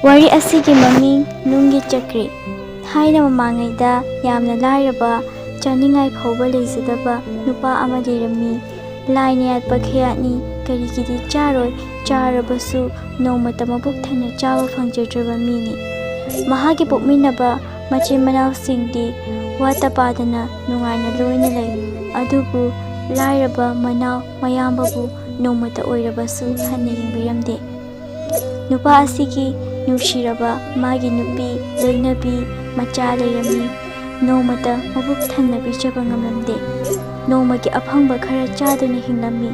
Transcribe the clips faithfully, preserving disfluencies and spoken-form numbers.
ꯋꯥꯔꯤ ꯑꯁꯤꯒꯤ ꯃꯃꯤꯡ ꯅꯨꯡꯒꯤ ꯆꯀ꯭ꯔꯤ꯫ ꯊꯥꯏꯅ ꯃꯃꯥꯡꯉꯩꯗ ꯌꯥꯝꯅ ꯂꯥꯏꯔꯕ, ꯆꯥꯅꯤꯡꯉꯥꯏ ꯐꯥꯎꯕ ꯂꯩꯖꯗꯕ ꯅꯨꯄꯥ ꯑꯃ ꯂꯩꯔꯝꯃꯤ꯫ ꯂꯥꯏꯅ ꯌꯥꯠꯄ ꯈꯌꯥꯠꯅꯤ, ꯀꯔꯤꯒꯤꯗꯤ ꯆꯥꯔꯣꯏ, ꯆꯥꯔꯕꯁꯨ ꯅꯣꯡꯃꯇ ꯃꯕꯨꯛ ꯊꯟꯅ ꯆꯥꯕ ꯐꯪꯖꯗ꯭ꯔꯕ ꯃꯤꯅꯤ꯫ ꯃꯍꯥꯛꯀꯤ ꯄꯣꯛꯃꯤꯟꯅꯕ ꯃꯆꯤꯟ ꯃꯅꯥꯎꯁꯤꯡꯗꯤ ꯋꯥꯠꯇ ꯄꯥꯗꯅ ꯅꯨꯡꯉꯥꯏꯅ ꯂꯣꯏꯅ ꯂꯩ꯫ ꯑꯗꯨꯕꯨ ꯂꯥꯏꯔꯕ ꯃꯅꯥꯎ ꯃꯌꯥꯝꯕꯕꯨ ꯅꯣꯡꯃꯇ ꯑꯣꯏꯔꯕꯁꯨ ꯍꯟꯅ ꯌꯦꯡꯕꯤꯔꯝꯗꯦ꯫ ꯅꯨꯄꯥ ꯑꯁꯤꯒꯤ ꯅꯨꯡꯁꯤꯔꯕ ꯃꯥꯒꯤ ꯅꯨꯄꯤ, ꯂꯣꯏꯅꯕꯤ, ꯃꯆꯥ ꯂꯩꯔꯝꯃꯤ꯫ ꯅꯣꯡꯃꯇ ꯃꯕꯨꯛ ꯊꯟꯅ ꯄꯤꯖꯕ ꯉꯝꯂꯝꯗꯦ꯫ ꯅꯣꯡꯃꯒꯤ ꯑꯐꯪꯕ ꯈꯔ ꯆꯥꯗꯨꯅ ꯍꯤꯡꯂꯝꯃꯤ꯫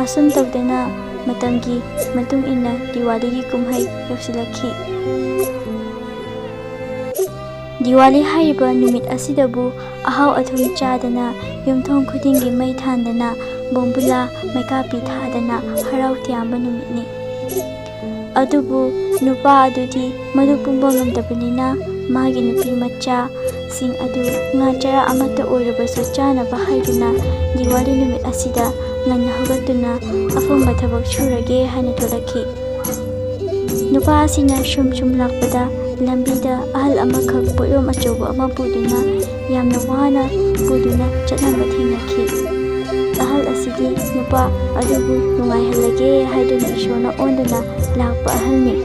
ꯑꯁꯨꯝ ꯇꯧꯗꯅ ꯃꯇꯝꯒꯤ ꯃꯇꯨꯡ ꯏꯟꯅ ꯗꯤꯋꯥꯂꯤꯒꯤ ꯀꯨꯝꯍꯩ ꯌꯧꯁꯤꯜꯂꯛꯈꯤ꯫ ꯗꯤꯋꯥꯂꯤ ꯍꯥꯏꯔꯤꯕ ꯅꯨꯃꯤꯠ ꯑꯁꯤꯗꯕꯨ ꯑꯍꯥꯎ ꯑꯊꯨꯝ ꯆꯥꯗꯅ, ꯌꯨꯝꯊꯣꯡ ꯈꯨꯗꯤꯡꯒꯤ ꯃꯩ ꯊꯥꯟꯗꯅ, ꯕꯣꯝꯕꯨꯂꯥ, ꯃꯩꯀꯥꯞꯄꯤ ꯊꯥꯗꯅ ꯍꯔꯥꯎ ꯇꯌꯥꯝꯕ ꯅꯨꯃꯤꯠꯅꯤ꯫ ꯑꯗꯨꯕꯨ ꯅꯨꯄꯥ ꯑꯗꯨꯗꯤ ꯃꯗꯨ ꯄꯨꯝꯕ ꯉꯝꯗꯕꯅꯤꯅ, ꯃꯥꯒꯤ ꯅꯨꯄꯤ ꯃꯆꯥꯁꯤꯡ ꯑꯗꯨ ꯉꯥ ꯆꯔꯥ ꯑꯃꯠꯇ ꯑꯣꯏꯔꯕꯁꯨ ꯆꯥꯅꯕ ꯍꯥꯏꯗꯨꯅ ꯗꯤꯋꯥꯂꯤ ꯅꯨꯃꯤꯠ ꯑꯁꯤꯗ ꯉꯟꯅ ꯍꯧꯒꯠꯇꯨꯅ ꯑꯐꯪꯕ ꯊꯕꯛ ꯁꯨꯔꯒꯦ ꯍꯥꯏꯅ ꯊꯣꯛꯂꯛꯈꯤ꯫ ꯅꯨꯄꯥ ꯑꯁꯤꯅ ꯁꯨꯝ ꯁꯨꯝ ꯂꯥꯛꯄꯗ ꯂꯝꯕꯤꯗ ꯑꯍꯜ ꯑꯃꯈꯛ ꯄꯣꯠꯌꯣꯝ ꯑꯆꯧꯕ ꯑꯃ ꯄꯨꯗꯨꯅ ꯌꯥꯝꯅ ꯋꯥꯅ ꯄꯨꯗꯨꯅ ꯆꯠꯅꯕ ꯊꯦꯡꯅꯈꯤ꯫ ꯑꯍꯜ ꯑꯁꯤꯗꯤ ꯅꯨꯄꯥ ꯑꯗꯨꯕꯨ ꯅꯨꯡꯉꯥꯏꯍꯜꯂꯒꯦ ꯍꯥꯏꯗꯨꯅ ꯏꯁꯣꯔꯅ ꯑꯣꯟꯗꯨꯅ ꯂꯥꯛꯄ ꯑꯍꯜꯅꯤ꯫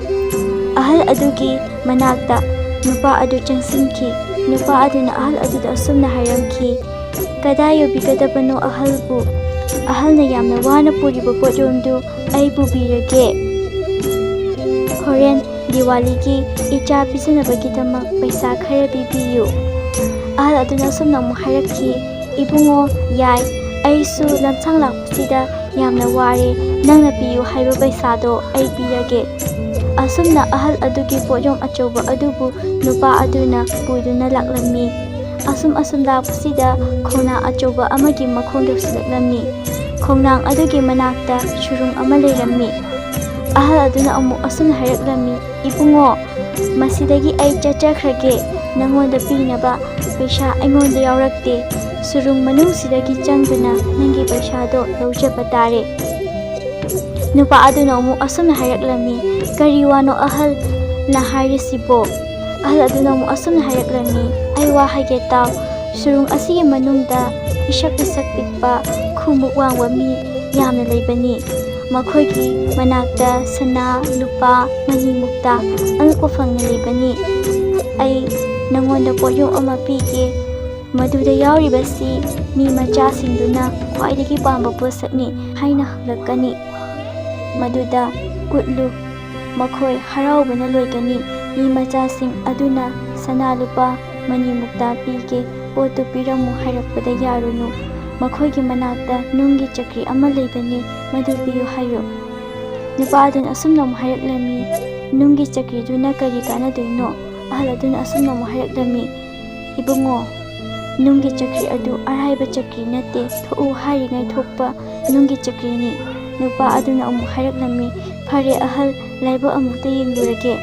ꯑꯍꯜ ꯑꯗꯨꯒꯤ ꯃꯅꯥꯛꯇ ꯅꯨꯄꯥ ꯑꯗꯨ ꯆꯪꯁꯤꯟꯈꯤ꯫ ꯅꯨꯄꯥ ꯑꯗꯨꯅ ꯑꯍꯜ ꯑꯗꯨꯗ ꯑꯁꯨꯝꯅ ꯍꯥꯏꯔꯝꯈꯤ, "ꯀꯗꯥꯏ ꯌꯧꯕꯤꯒꯗꯕꯅꯣ ꯑꯍꯜꯕꯨ? ꯑꯍꯜꯅ ꯌꯥꯝꯅ ꯋꯥꯅ ꯄꯨꯔꯤꯕ ꯄꯣꯠꯌꯣꯝꯗꯨ ꯑꯩ ꯄꯨꯕꯤꯔꯒꯦ꯫ ꯍꯣꯔꯦꯟ ꯗꯤꯋꯥꯂꯤꯒꯤ ꯏꯆꯥ ꯄꯤꯖꯅꯕꯒꯤꯗꯃꯛ ꯄꯩꯁꯥ ꯈꯔ ꯄꯤꯕꯤꯌꯨ꯫" ꯑꯍꯜ ꯑꯗꯨꯅ ꯑꯁꯨꯝꯅ ꯑꯃꯨꯛ ꯍꯥꯏꯔꯛꯈꯤ, "ꯏꯕꯨꯡꯉꯣ, ꯌꯥꯏ, ꯑꯩꯁꯨ ꯂꯝꯁꯥꯡ ꯂꯥꯛꯄꯁꯤꯗ ꯌꯥꯝꯅ ꯋꯥꯔꯦ, ꯅꯪꯅ ꯄꯤꯌꯨ ꯍꯥꯏꯕ ꯄꯩꯁꯥꯗꯣ ꯑꯩ ꯄꯤꯔꯒꯦ꯫" ꯑꯁꯨꯝꯅ ꯑꯍꯜ ꯑꯗꯨꯒꯤ ꯄꯣꯠꯌꯣꯝ ꯑꯆꯧꯕ ꯑꯗꯨꯕꯨ ꯅꯨꯄꯥ ꯑꯗꯨꯅ ꯄꯨꯗꯨꯅ ꯂꯥꯛꯂꯝꯃꯤ꯫ ꯑꯁꯨꯝ ꯑꯁꯨꯝ ꯂꯥꯛꯄꯁꯤꯗ ꯈꯣꯡꯅꯥꯡ ꯑꯆꯧꯕ ꯑꯃꯒꯤ ꯃꯈꯣꯡ ꯌꯧꯁꯤꯜꯂꯛꯂꯝꯃꯤ꯫ ꯈꯣꯡꯅꯥꯡ ꯑꯗꯨꯒꯤ ꯃꯅꯥꯛꯇ ꯁꯨꯔꯨꯡ ꯑꯃ ꯂꯩꯔꯝꯃꯤ꯫ ꯑꯍꯜ ꯑꯗꯨꯅ ꯑꯃꯨꯛ ꯑꯁꯨꯝꯅ ꯍꯥꯏꯔꯛꯂꯝꯃꯤ, "ꯏꯕꯨꯡꯉꯣ, ꯃꯁꯤꯗꯒꯤ ꯑꯩ ꯆꯠꯆꯈ꯭ꯔꯒꯦ꯫ ꯅꯪꯉꯣꯟꯗ ꯄꯤꯅꯕ ꯄꯩꯁꯥ ꯑꯩꯉꯣꯟꯗ ꯌꯥꯎꯔꯛꯇꯦ꯫ ꯁꯨꯔꯨꯡ ꯃꯅꯨꯡꯁꯤꯗꯒꯤ ꯆꯪꯗꯨꯅ ꯅꯪꯒꯤ ꯄꯩꯁꯥꯗꯣ ꯂꯧꯖꯕ ꯇꯥꯔꯦ꯫" ꯅꯨꯄꯥ ꯑꯗꯨꯅ ꯑꯃꯨꯛ ꯑꯁꯨꯝꯅ ꯍꯥꯏꯔꯛꯂꯝꯃꯤ, "ꯀꯔꯤ ꯋꯥꯅꯣ ꯑꯍꯜꯅ ꯍꯥꯏꯔꯤꯁꯤꯕꯣ?" ꯑꯍꯜ ꯑꯗꯨꯅ ꯑꯃꯨꯛ ꯑꯁꯨꯝꯅ ꯍꯥꯏꯔꯛꯂꯝꯃꯤ, "ꯑꯩ ꯋꯥ ꯍꯥꯏꯒꯦ ꯇꯥꯎ꯫ ꯁꯨꯔꯨꯡ ꯑꯁꯤꯒꯤ ꯃꯅꯨꯡꯗ ꯏꯁꯛ ꯏꯁꯛ ꯄꯤꯛꯄ, ꯈꯨꯃꯨꯛ ꯋꯥꯡꯕ ꯃꯤ ꯌꯥꯝꯅ ꯂꯩꯕꯅꯤ꯫ ꯃꯈꯣꯏꯒꯤ ꯃꯅꯥꯛꯇ ꯁꯅꯥ, ꯂꯨꯄꯥ, ꯃꯅꯤ, ꯃꯨꯛꯇꯥ ꯑꯉꯛꯄ ꯐꯪꯅ ꯂꯩꯕꯅꯤ꯫ ꯑꯩ ꯅꯉꯣꯟꯗ ꯄꯣꯠꯌꯣꯝ ꯑꯃ ꯄꯤꯒꯦ꯫ ꯃꯗꯨꯗ ꯌꯥꯎꯔꯤꯕꯁꯤ ꯃꯤ ꯃꯆꯥꯁꯤꯡꯗꯨꯅ ꯈ꯭ꯋꯥꯏꯗꯒꯤ ꯄꯥꯝꯕ ꯄꯣꯠꯁꯛꯅꯤ" ꯍꯥꯏꯅ ꯍꯪꯂꯛꯀꯅꯤ꯫ ꯃꯗꯨꯗ ꯎꯠꯂꯨ꯫ ꯃꯈꯣꯏ ꯍꯔꯥꯎꯕꯅ ꯂꯣꯏꯒꯅꯤ꯫ ꯃꯤ ꯃꯆꯥꯁꯤꯡ ꯑꯗꯨꯅ ꯁꯅꯥ, ꯂꯨꯄꯥ, ꯃꯅꯤ, ꯃꯨꯛꯇꯥ ꯄꯤꯒꯦ, ꯄꯣꯠꯇꯨ ꯄꯤꯔꯝꯃꯨ ꯍꯥꯏꯔꯛꯄꯗ ꯌꯥꯔꯨꯅꯨ꯫ ꯃꯈꯣꯏꯒꯤ ꯃꯅꯥꯛꯇ ꯅꯨꯡꯒꯤ ꯆꯀ꯭ꯔꯤ ꯑꯃ ꯂꯩꯕꯅꯤ, ꯃꯗꯨ ꯄꯤꯌꯨ ꯍꯥꯏꯌꯨ꯫ ꯅꯨꯄꯥ ꯑꯗꯨꯅ ꯑꯁꯨꯝꯅ ꯑꯃꯨꯛ ꯍꯥꯏꯔꯛꯂꯝꯃꯤ, "ꯅꯨꯡꯒꯤ ꯆꯀ꯭ꯔꯤꯗꯨꯅ ꯀꯔꯤ ꯀꯥꯟꯅꯗꯣꯏꯅꯣ?" ꯑꯍꯜ ꯑꯗꯨꯅ ꯑꯁꯨꯝꯅ ꯑꯃꯨꯛ ꯍꯥꯏꯔꯛꯂꯝꯃꯤ, "ꯏꯕꯨꯡꯉꯣ, ꯅꯨꯡꯒꯤ ꯆꯀ꯭ꯔꯤ ꯑꯗꯨ ꯑꯔꯥꯏꯕ ꯆꯀ꯭ꯔꯤ ꯅꯠꯇꯦ, ꯊꯣꯛꯎ ꯍꯥꯏꯔꯤꯉꯩ ꯊꯣꯛꯄ ꯅꯨꯡꯒꯤ ꯆꯀ꯭ꯔꯤꯅꯤ꯫" ꯅꯨꯄꯥ ꯑꯗꯨꯅ ꯑꯃꯨꯛ ꯍꯥꯏꯔꯛꯂꯝꯃꯤ, "ꯐꯔꯦ ꯑꯍꯜ, ꯂꯥꯏꯕꯛ ꯑꯃꯨꯛꯇ ꯌꯦꯡꯂꯨꯔꯒꯦ꯫"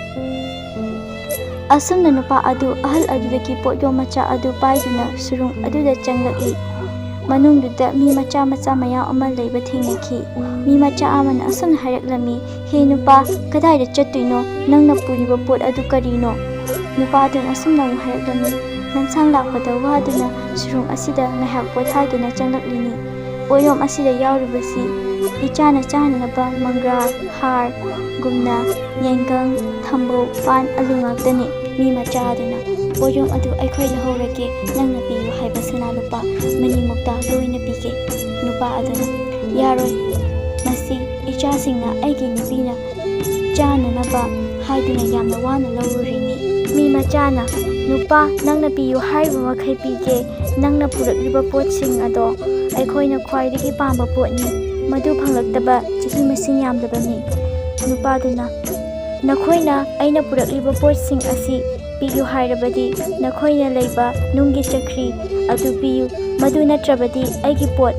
ꯑꯁꯨꯝꯅ ꯅꯨꯄꯥ ꯑꯗꯨ ꯑꯍꯜ ꯑꯗꯨꯗꯒꯤ ꯄꯣꯠꯌꯣꯝ ꯃꯆꯥ ꯑꯗꯨ ꯄꯥꯏꯗꯨꯅ ꯁꯨꯔꯨꯡ ꯑꯗꯨꯗ ꯆꯪꯂꯛꯏ꯫ ꯃꯅꯨꯡꯗꯨꯗ ꯃꯤ ꯃꯆꯥ ꯃꯆꯥ ꯃꯌꯥꯝ ꯑꯃ ꯂꯩꯕ ꯊꯦꯡꯅꯈꯤ꯫ ꯃꯤ ꯃꯆꯥ ꯑꯃꯅ ꯑꯁꯨꯝꯅ ꯍꯥꯏꯔꯛꯂꯝꯃꯤ, "ꯍꯦ ꯅꯨꯄꯥ, ꯀꯗꯥꯏꯗ ꯆꯠꯇꯣꯏꯅꯣ? ꯅꯪꯅ ꯄꯨꯔꯤꯕ ꯄꯣꯠ ꯑꯗꯨ ꯀꯔꯤꯅꯣ?" ꯅꯨꯄꯥ ꯑꯗꯨꯅ ꯑꯁꯨꯝꯅ ꯑꯃꯨꯛ ꯍꯥꯏꯔꯛꯂꯝꯃꯤ, "ꯂꯝꯁꯥꯡ ꯂꯥꯛꯄꯗ ꯋꯥꯗꯨꯅ ꯁꯨꯔꯨꯡ ꯑꯁꯤꯗ ꯉꯥꯏꯍꯥꯛ ꯄꯣꯊꯥꯒꯦꯅ ꯆꯪꯂꯛꯂꯤꯅꯤ꯫ ꯄꯣꯠꯌꯣꯝ ꯑꯁꯤꯗ ꯌꯥꯎꯔꯤꯕꯁꯤ ꯏꯆꯥꯅ ꯆꯥꯅꯅꯕ ꯃꯪꯒ꯭ꯔꯥ, ꯍꯥꯔꯒꯨꯝꯅ ꯌꯥꯏꯉꯪ, ꯊꯝꯕꯧ, ꯄꯥꯟ, ꯑꯂꯨ ꯉꯥꯛꯇꯅꯤ꯫" ꯃꯤ ꯃꯆꯥ ꯑꯗꯨꯅ, "ꯄꯣꯠꯌꯣꯝ ꯑꯗꯨ ꯑꯩꯈꯣꯏ ꯂꯧꯍꯧꯔꯒꯦ, ꯅꯪꯅ ꯄꯤꯌꯨ ꯍꯥꯏꯕ ꯁꯅꯥ ꯂꯨꯄꯥ ꯃꯅꯤ ꯃꯨꯛꯇꯥ ꯂꯣꯏꯅ ꯄꯤꯒꯦ꯫" ꯅꯨꯄꯥ ꯑꯗꯨꯅ, "ꯌꯥꯔꯣꯏ, ꯃꯁꯤ ꯏꯆꯥꯁꯤꯡꯅ ꯑꯩꯒꯤ ꯅꯨꯄꯤꯅ ꯆꯥꯅꯅꯕ ꯍꯥꯏꯗꯨꯅ ꯌꯥꯝꯅ ꯋꯥꯅ ꯂꯧꯔꯨꯔꯤꯅꯤ꯫" ꯃꯤ ꯃꯆꯥꯅ, "ꯅꯨꯄꯥ, ꯅꯪꯅ ꯄꯤꯌꯨ ꯍꯥꯏꯔꯤꯕ ꯃꯈꯩ ꯄꯤꯒꯦ꯫ ꯅꯪꯅ ꯄꯨꯔꯛꯂꯤꯕ ꯄꯣꯠꯁꯤꯡ ꯑꯗꯣ ꯑꯩꯈꯣꯏꯅ ꯈ꯭ꯋꯥꯏꯗꯒꯤ ꯄꯥꯝꯕ ꯄꯣꯠꯅꯤ꯫ ꯃꯗꯨ ꯐꯪꯂꯛꯇꯕ ꯆꯍꯤ ꯃꯁꯤꯡ ꯌꯥꯝꯂꯕꯅꯤ꯫" ꯅꯨꯄꯥꯗꯨꯅ, "ꯅꯈꯣꯏꯅ ꯑꯩꯅ ꯄꯨꯔꯛꯂꯤꯕ ꯄꯣꯠꯁꯤꯡ ꯑꯁꯤ ꯄꯤꯌꯨ ꯍꯥꯏꯔꯕꯗꯤ ꯅꯈꯣꯏꯅ ꯂꯩꯕ ꯅꯨꯡꯒꯤ ꯆꯀ꯭ꯔꯤ ꯑꯗꯨ ꯄꯤꯌꯨ, ꯃꯗꯨ ꯅꯠꯇ꯭ꯔꯕꯗꯤ ꯑꯩꯒꯤ ꯄꯣꯠ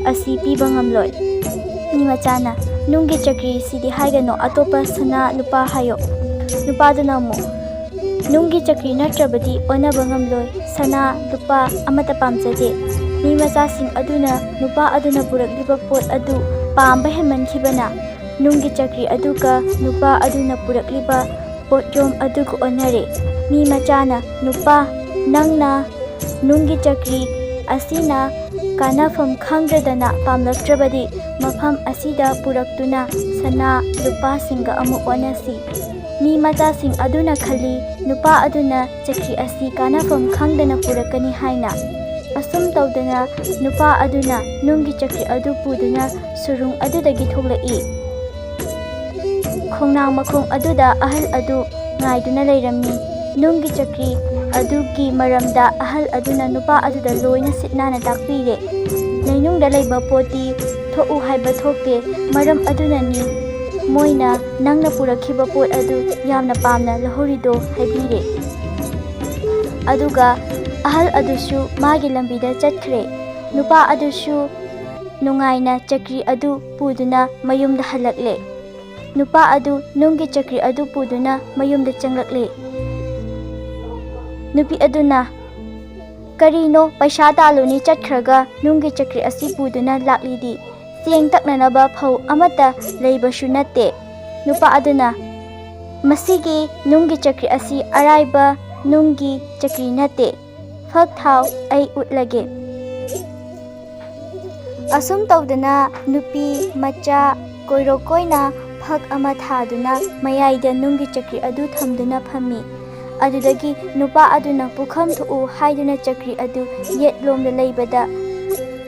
ꯑꯁꯤ ꯄꯤꯕ ꯉꯝꯂꯣꯏ꯫" ꯃꯤ ꯃꯆꯥꯅ, "ꯅꯨꯡꯒꯤ ꯆꯀ꯭ꯔꯤꯁꯤꯗꯤ ꯍꯥꯏꯒꯅꯨ, ꯑꯇꯣꯞꯄ ꯁꯅꯥ ꯂꯨꯄꯥ ꯍꯥꯏꯌꯣ꯫" ꯅꯨꯄꯥꯗꯨꯅ ꯑꯃꯨꯛ, "ꯅꯨꯡꯒꯤ ꯆꯀ꯭ꯔꯤ ꯅꯠꯇ꯭ꯔꯕꯗꯤ ꯑꯣꯟꯅꯕ ꯉꯝꯂꯣꯏ, ꯁꯅꯥ ꯂꯨꯄꯥ ꯑꯃꯠꯇ ꯄꯥꯝꯖꯗꯦ꯫" ꯃꯤ ꯃꯆꯥꯁꯤꯡ ꯑꯗꯨꯅ ꯅꯨꯄꯥ ꯑꯗꯨꯅ ꯄꯨꯔꯛꯂꯤꯕ ꯄꯣꯠ ꯑꯗꯨ ꯄꯥꯝꯕ ꯍꯦꯟꯃꯟꯈꯤꯕꯅ ꯅꯨꯡꯒꯤ ꯆꯀ꯭ꯔꯤ ꯑꯗꯨꯒ ꯅꯨꯄꯥ ꯑꯗꯨꯅ ꯄꯨꯔꯛꯂꯤꯕ ꯄꯣꯠꯌꯣꯝ ꯑꯗꯨꯒ ꯑꯣꯟꯅꯔꯦ꯫ ꯃꯤ ꯃꯆꯥꯅ, "ꯅꯨꯄꯥ, ꯅꯪꯅ ꯅꯨꯡꯒꯤ ꯆꯀ꯭ꯔꯤ ꯑꯁꯤꯅ ꯀꯥꯟꯅꯐꯝ ꯈꯪꯗ꯭ꯔꯗꯅ ꯄꯥꯝꯂꯛꯇ꯭ꯔꯕꯗꯤ, ꯃꯐꯝ ꯑꯁꯤꯗ ꯄꯨꯔꯛꯇꯨꯅ ꯁꯅꯥ ꯂꯨꯄꯥꯁꯤꯡꯒ ꯑꯃꯨꯛ ꯑꯣꯟꯅꯁꯤ꯫" ꯃꯤ ꯃꯆꯥꯁꯤꯡ ꯑꯗꯨꯅ ꯈꯜꯂꯤ, ꯅꯨꯄꯥ ꯑꯗꯨꯅ ꯆꯀ꯭ꯔꯤ ꯑꯁꯤ ꯀꯥꯟꯅꯐꯝ ꯈꯪꯗꯅ ꯄꯨꯔꯛꯀꯅꯤ ꯍꯥꯏꯅ꯫ ꯑꯁꯨꯝ ꯇꯧꯗꯅ ꯅꯨꯄꯥ ꯑꯗꯨꯅ ꯅꯨꯡꯒꯤ ꯆꯀ꯭ꯔꯤ ꯑꯗꯨ ꯄꯨꯗꯨꯅ ꯁꯨꯔꯨꯡ ꯑꯗꯨꯗꯒꯤ ꯊꯣꯛꯂꯛꯏ꯫ ꯈꯣꯡꯅꯥꯡ ꯃꯈꯣꯡ ꯑꯗꯨꯗ ꯑꯍꯜ ꯑꯗꯨ ꯉꯥꯏꯗꯨꯅ ꯂꯩꯔꯝꯃꯤ꯫ ꯅꯨꯡꯒꯤ ꯆꯀ꯭ꯔꯤ ꯑꯗꯨꯒꯤ ꯃꯔꯝꯗ ꯑꯍꯜ ꯑꯗꯨꯅ ꯅꯨꯄꯥ ꯑꯗꯨꯗ ꯂꯣꯏꯅ ꯁꯤꯠ ꯅꯥꯟꯅ ꯇꯥꯛꯄꯤꯔꯦ꯫ "ꯂꯩꯅꯨꯡꯗ ꯂꯩꯕ ꯄꯣꯠꯇꯤ ꯊꯣꯛꯎ ꯍꯥꯏꯕ ꯊꯣꯛꯇꯦ, ꯃꯔꯝ ꯑꯗꯨꯅꯅꯤ ꯃꯣꯏꯅ ꯅꯪꯅ ꯄꯨꯔꯛꯈꯤꯕ ꯄꯣꯠ ꯑꯗꯨ ꯌꯥꯝꯅ ꯄꯥꯝꯅ ꯂꯧꯍꯧꯔꯤꯗꯣ" ꯍꯥꯏꯕꯤꯔꯦ꯫ ꯑꯗꯨꯒ ꯑꯍꯜ ꯑꯗꯨꯁꯨ ꯃꯥꯒꯤ ꯂꯝꯕꯤꯗ ꯆꯠꯈ꯭ꯔꯦ꯫ ꯅꯨꯄꯥ ꯑꯗꯨꯁꯨ ꯅꯨꯡꯉꯥꯏꯅ ꯆꯀ꯭ꯔꯤ ꯑꯗꯨ ꯄꯨꯗꯨꯅ ꯃꯌꯨꯝꯗ ꯍꯜꯂꯛꯂꯦ꯫ ꯅꯨꯄꯥ ꯑꯗꯨ ꯅꯨꯡꯒꯤ ꯆꯀ꯭ꯔꯤ ꯑꯗꯨ ꯄꯨꯗꯨꯅ ꯃꯌꯨꯝꯗ ꯆꯪꯂꯛꯂꯦ꯫ ꯅꯨꯄꯤ ꯑꯗꯨꯅ, "ꯀꯔꯤꯅꯣ, ꯄꯩꯁꯥ ꯇꯥꯜꯂꯨꯅꯤ ꯆꯠꯈ꯭ꯔꯒ ꯅꯨꯡꯒꯤ ꯆꯀ꯭ꯔꯤ ꯑꯁꯤ ꯄꯨꯗꯨꯅ ꯂꯥꯛꯂꯤꯗꯤ? ꯆꯦꯡ ꯇꯛꯅꯅꯕ ꯐꯧ ꯑꯃꯠꯇ ꯂꯩꯕꯁꯨ ꯅꯠꯇꯦ꯫" ꯅꯨꯄꯥ ꯑꯗꯨꯅ, "ꯃꯁꯤꯒꯤ ꯅꯨꯡꯒꯤ ꯆꯀ꯭ꯔꯤ ꯑꯁꯤ ꯑꯔꯥꯏꯕ ꯅꯨꯡꯒꯤ ꯆꯀ꯭ꯔꯤ ꯅꯠꯇꯦ꯫ ꯐꯛ ꯊꯥꯎ, ꯑꯩ ꯎꯠꯂꯒꯦ꯫" ꯑꯁꯨꯝ ꯇꯧꯗꯅ ꯅꯨꯄꯤ ꯃꯆꯥ ꯀꯣꯏꯔꯣꯀꯣꯏꯅ ꯐꯛ ꯑꯃ ꯊꯥꯗꯨꯅ ꯃꯌꯥꯏꯗ ꯅꯨꯡꯒꯤ ꯆꯀ꯭ꯔꯤ ꯑꯗꯨ ꯊꯝꯗꯨꯅ ꯐꯝꯃꯤ꯫ ꯑꯗꯨꯗꯒꯤ ꯅꯨꯄꯥ ꯑꯗꯨꯅ "ꯄꯨꯈꯝ ꯊꯣꯛꯎ" ꯍꯥꯏꯗꯨꯅ ꯆꯀ꯭ꯔꯤ ꯑꯗꯨ ꯌꯦꯠꯂꯣꯝꯗ ꯂꯩꯕꯗ,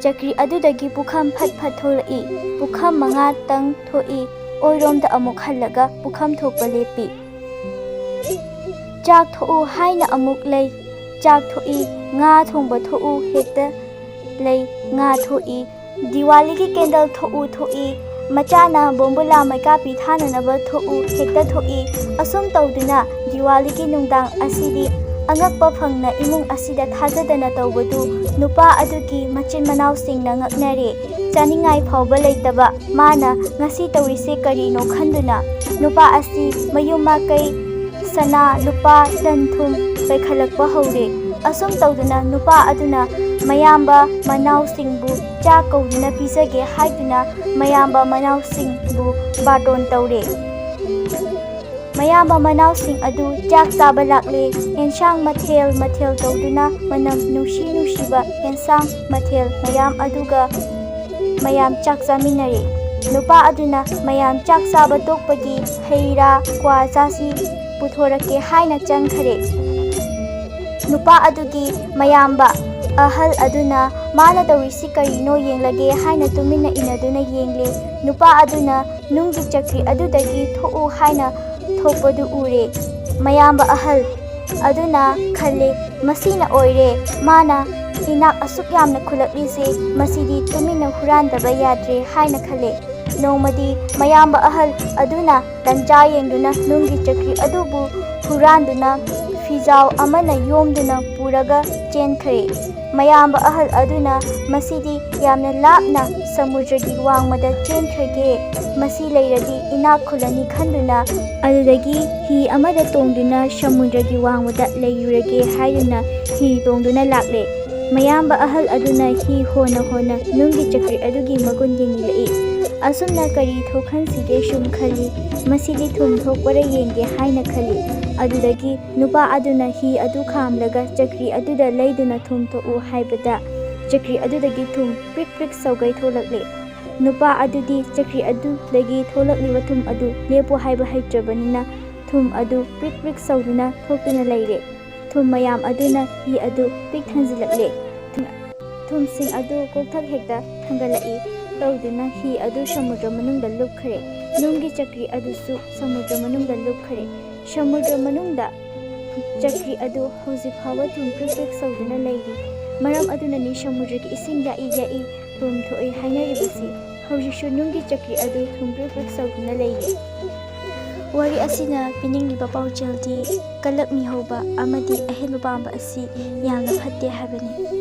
ꯆꯀ꯭ꯔꯤ ꯑꯗꯨꯗꯒꯤ ꯄꯨꯈꯝ ꯐꯠ ꯐꯠ ꯊꯣꯛꯂꯛꯏ꯫ ꯄꯨꯈꯝ ꯃꯉꯥꯇꯪ ꯊꯣꯛꯏ꯫ ꯑꯣꯏꯔꯣꯝꯗ ꯑꯃꯨꯛ ꯍꯜꯂꯒ ꯄꯨꯈꯝ ꯊꯣꯛꯄ ꯂꯦꯞꯄꯤ꯫ "ꯆꯥꯛ ꯊꯣꯛꯎ" ꯍꯥꯏꯅ ꯑꯃꯨꯛ ꯂꯩ꯫ ꯆꯥꯛ ꯊꯣꯛꯏ꯫ "ꯉꯥ ꯊꯣꯡꯕ ꯊꯣꯛꯎ" ꯍꯦꯛꯇ ꯂꯩ꯫ ꯉꯥ ꯊꯣꯛꯏ꯫ "ꯗꯤꯋꯥꯂꯤꯒꯤ ꯀꯦꯟꯗꯜ ꯊꯣꯛꯎ" ꯊꯣꯛꯏ꯫ ꯃꯆꯥꯅ "ꯕꯣꯝꯕꯨꯂꯥ ꯃꯩꯀꯥꯞꯄꯤ ꯊꯥꯅꯅꯕ ꯊꯣꯛꯎ" ꯍꯦꯛꯇ ꯊꯣꯛꯏ꯫ ꯑꯁꯨꯝ ꯇꯧꯗꯨꯅ ꯗꯤꯋꯥꯂꯤꯒꯤ ꯅꯨꯡꯗꯥꯡ ꯑꯁꯤꯗꯤ ꯑꯉꯛꯄ ꯐꯪꯅ ꯏꯃꯨꯡ ꯑꯁꯤꯗ ꯊꯥꯖꯗꯅ ꯇꯧꯕꯗꯨ ꯅꯨꯄꯥ ꯑꯗꯨꯒꯤ ꯃꯆꯤꯟ ꯃꯅꯥꯎꯁꯤꯡꯅ ꯉꯛꯅꯔꯦ꯫ ꯆꯥꯅꯤꯡꯉꯥꯏ ꯐꯥꯎꯕ ꯂꯩꯇꯕ ꯃꯥꯅ ꯉꯁꯤ ꯇꯧꯔꯤꯁꯦ ꯀꯔꯤꯅꯣ ꯈꯟꯗꯨꯅ ꯅꯨꯄꯥ ꯑꯁꯤ ꯃꯌꯨꯝ ꯃꯀꯩ ꯁꯅꯥ, ꯂꯨꯄꯥ, ꯂꯟ ꯊꯨꯝ ꯄꯩꯈꯠꯂꯛꯄ ꯍꯧꯔꯦ꯫ ꯑꯁꯨꯝ ꯇꯧꯗꯨꯅ ꯅꯨꯄꯥ ꯑꯗꯨꯅ ꯃꯌꯥꯝꯕ ꯃꯅꯥꯎꯁꯤꯡꯕꯨ ꯆꯥꯛ ꯀꯧꯗꯨꯅ ꯄꯤꯖꯒꯦ ꯍꯥꯏꯗꯨꯅ ꯃꯌꯥꯝꯕ ꯃꯅꯥꯎꯁꯤꯡ ꯕꯨ ꯕꯥꯔꯇꯣꯟ ꯇꯧꯔꯦ꯫ ꯃꯌꯥꯝꯕ ꯃꯅꯥꯎꯁꯤꯡ ꯑꯗꯨ ꯆꯥꯛ ꯆꯥꯕ ꯂꯥꯛꯂꯦ꯫ ꯑꯦꯟꯁꯥꯡ ꯃꯊꯦꯜ ꯃꯊꯦꯜ ꯇꯧꯗꯨꯅ, ꯃꯅꯝ ꯅꯨꯡꯁꯤ ꯅꯨꯡꯁꯤꯕ ꯑꯦꯟꯁꯥꯡ ꯃꯊꯦꯜ ꯃꯌꯥꯝ ꯑꯗꯨꯒ ꯃꯌꯥꯝ ꯆꯥꯛ ꯆꯥꯃꯤꯟꯅꯔꯦ꯫ ꯅꯨꯄꯥ ꯑꯗꯨꯅ ꯃꯌꯥꯝ ꯆꯥꯛ ꯆꯥꯕ ꯇꯣꯛꯄꯒꯤ ꯍꯩ ꯔꯥ, ꯀ꯭ꯋꯥ ꯆꯥꯁꯤ ꯄꯨꯊꯣꯔꯛꯀꯦ ꯍꯥꯏꯅ ꯆꯪꯈꯔꯦ꯫ ꯅꯨꯄꯥ ꯑꯗꯨꯒꯤ ꯃꯌꯥꯝꯕ ꯑꯍꯜ ꯑꯗꯨꯅ ꯃꯥꯅ ꯇꯧꯔꯤꯁꯤ ꯀꯔꯤꯅꯣ ꯌꯦꯡꯂꯒꯦ ꯍꯥꯏꯅ ꯇꯨꯃꯤꯟꯅ ꯏꯟꯅꯗꯨꯅ ꯌꯦꯡꯂꯦ꯫ ꯅꯨꯄꯥ ꯑꯗꯨꯅ ꯅꯨꯡꯒꯤ ꯆꯀ꯭ꯔꯤ ꯑꯗꯨꯗꯒꯤ ꯊꯣꯛꯎ ꯍꯥꯏꯅ ꯊꯣꯛꯄꯗꯨ ꯎꯔꯦ꯫ ꯃꯌꯥꯝꯕ ꯑꯍꯜ ꯑꯗꯨꯅ ꯈꯜꯂꯦ, "ꯃꯁꯤꯅ ꯑꯣꯏꯔꯦ, ꯃꯥꯅ ꯏꯅꯥꯛ ꯑꯁꯨꯛ ꯌꯥꯝꯅ ꯈꯨꯜꯂꯛꯂꯤꯁꯦ, ꯃꯁꯤꯗꯤ ꯇꯨꯃꯤꯟꯅ ꯍꯨꯔꯥꯟꯗꯕ ꯌꯥꯗ꯭ꯔꯦ" ꯍꯥꯏꯅ ꯈꯜꯂꯦ꯫ ꯅꯣꯡꯃꯗꯤ ꯃꯌꯥꯝꯕ ꯑꯍꯜ ꯑꯗꯨꯅ ꯇꯟꯖꯥ ꯌꯦꯡꯗꯨꯅ ꯅꯨꯡꯒꯤ ꯆꯀ꯭ꯔꯤ ꯑꯗꯨꯕꯨ ꯍꯨꯔꯥꯟꯗꯨꯅ ꯐꯤꯖꯥꯎ ꯑꯃꯅ ꯌꯣꯝꯗꯨꯅ ꯄꯨꯔꯒ ꯆꯦꯟꯈ꯭ꯔꯦ꯫ ꯃꯌꯥꯝꯕ ꯑꯍꯜ ꯑꯗꯨꯅ, "ꯃꯁꯤꯗꯤ ꯌꯥꯝꯅ ꯂꯥꯞꯅ ꯁꯃꯨꯗ꯭ꯔꯒꯤ ꯋꯥꯡꯃꯗ ꯆꯦꯟꯈ꯭ꯔꯒꯦ, ꯃꯁꯤ ꯂꯩꯔꯗꯤ ꯏꯅꯥꯛ ꯈꯨꯜꯂꯅꯤ" ꯈꯟꯗꯨꯅ ꯑꯗꯨꯗꯒꯤ ꯍꯤ ꯑꯃꯗ ꯇꯣꯡꯗꯨꯅ ꯁꯃꯨꯗ꯭ꯔꯒꯤ ꯋꯥꯡꯃꯗ ꯂꯩꯔꯨꯔꯒꯦ ꯍꯥꯏꯗꯨꯅ ꯍꯤ ꯇꯣꯡꯗꯨꯅ ꯂꯥꯛꯂꯦ꯫ ꯃꯌꯥꯝꯕ ꯑꯍꯜ ꯑꯗꯨꯅ ꯍꯤ ꯍꯣꯟꯅ ꯍꯣꯟꯅ ꯅꯨꯡꯒꯤ ꯆꯀ꯭ꯔꯤ ꯑꯗꯨꯒꯤ ꯃꯒꯨꯟ ꯌꯦꯡꯅꯤꯡꯂꯛꯏ꯫ ꯑꯁꯨꯝꯅ ꯀꯔꯤ ꯊꯣꯛꯍꯟꯁꯤꯒꯦ ꯁꯨꯝ ꯈꯜꯂꯤ, "ꯃꯁꯤꯗꯤ ꯊꯨꯝ ꯊꯣꯛꯄꯔ ꯌꯦꯡꯒꯦ" ꯍꯥꯏꯅ ꯈꯜꯂꯤ꯫ ꯑꯗꯨꯗꯒꯤ ꯅꯨꯄꯥ ꯑꯗꯨꯅ ꯍꯤ ꯑꯗꯨ ꯈꯥꯝꯂꯒ ꯆꯀ꯭ꯔꯤ ꯑꯗꯨꯗ ꯂꯩꯗꯨꯅ ꯊꯨꯝ ꯊꯣꯛꯎ ꯍꯥꯏꯕꯗ, ꯆꯀ꯭ꯔꯤ ꯑꯗꯨꯗꯒꯤ ꯊꯨꯝ ꯄ꯭ꯔꯤꯛ ꯄ꯭ꯔꯤꯛ ꯁꯧꯒꯩ ꯊꯣꯛꯂꯛꯂꯦ꯫ ꯅꯨꯄꯥ ꯑꯗꯨꯗꯤ ꯆꯀ꯭ꯔꯤ ꯑꯗꯨꯗꯒꯤ ꯊꯣꯛꯂꯛꯂꯤꯕ ꯊꯨꯝ ꯑꯗꯨ ꯂꯦꯞꯄꯨ ꯍꯥꯏꯕ ꯍꯩꯇ꯭ꯔꯕꯅꯤꯅ, ꯊꯨꯝ ꯑꯗꯨ ꯄ꯭ꯔꯤꯛ ꯄ꯭ꯔꯤꯛ ꯁꯧꯗꯨꯅ ꯊꯣꯛꯇꯨꯅ ꯂꯩꯔꯦ꯫ ꯊꯨꯝ ꯃꯌꯥꯝ ꯑꯗꯨꯅ ꯍꯤ ꯑꯗꯨ ꯄꯤꯛ ꯊꯟꯖꯤꯜꯂꯛꯂꯦ꯫ ꯊꯨꯝ-, ꯊꯨꯝꯁꯤꯡ ꯑꯗꯨ ꯀꯣꯛꯊꯛ ꯍꯦꯛꯇ ꯊꯥꯡꯒꯠꯂꯛꯏ ꯇꯧꯗꯨꯅ ꯍꯤ ꯑꯗꯨ ꯁꯃꯨꯗ꯭ꯔ ꯃꯅꯨꯡꯗ ꯂꯨꯞꯈ꯭ꯔꯦ꯫ ꯅꯨꯡꯒꯤ ꯆꯀ꯭ꯔꯤ ꯑꯗꯨꯁꯨ ꯁꯃꯨꯗ꯭ꯔ ꯃꯅꯨꯡꯗ ꯂꯨꯞꯈ꯭ꯔꯦ꯫ ꯁꯃꯨꯗ꯭ꯔ ꯃꯅꯨꯡꯗ ꯆꯀ꯭ꯔꯤ ꯑꯗꯨ ꯍꯧꯖꯤꯛ ꯐꯥꯎꯕ ꯊꯨꯝ ꯄ꯭ꯔꯤꯛ ꯄ꯭ꯔꯤꯛ ꯁꯧꯗꯨꯅ ꯂꯩꯔꯤ꯫ ꯃꯔꯝ ꯑꯗꯨꯅꯅꯤ ꯁꯃꯨꯗ꯭ꯔꯒꯤ ꯏꯁꯤꯡ ꯌꯥꯛꯏ ꯌꯥꯛꯏ ꯊꯨꯝ ꯊꯣꯛꯏ ꯍꯥꯏꯅꯔꯤꯕꯁꯤ꯫ ꯍꯧꯖꯤꯛꯁꯨ ꯅꯨꯡꯒꯤ ꯆꯀ꯭ꯔꯤ ꯑꯗꯨ ꯊꯨꯝ ꯄ꯭ꯔꯤꯛ ꯄ꯭ꯔꯤꯛ ꯁꯧꯗꯨꯅ ꯂꯩꯔꯤ꯫ ꯋꯥꯔꯤ ꯑꯁꯤꯅ ꯄꯤꯅꯤꯡꯂꯤꯕ ꯄꯥꯎꯖꯦꯜꯗꯤ ꯀꯂꯛ ꯃꯤꯍꯧꯕ ꯑꯃꯗꯤ ꯑꯍꯦꯟꯕ ꯄꯥꯝꯕ ꯑꯁꯤ ꯌꯥꯝꯅ ꯐꯠꯇꯦ ꯍꯥꯏꯕꯅꯤ꯫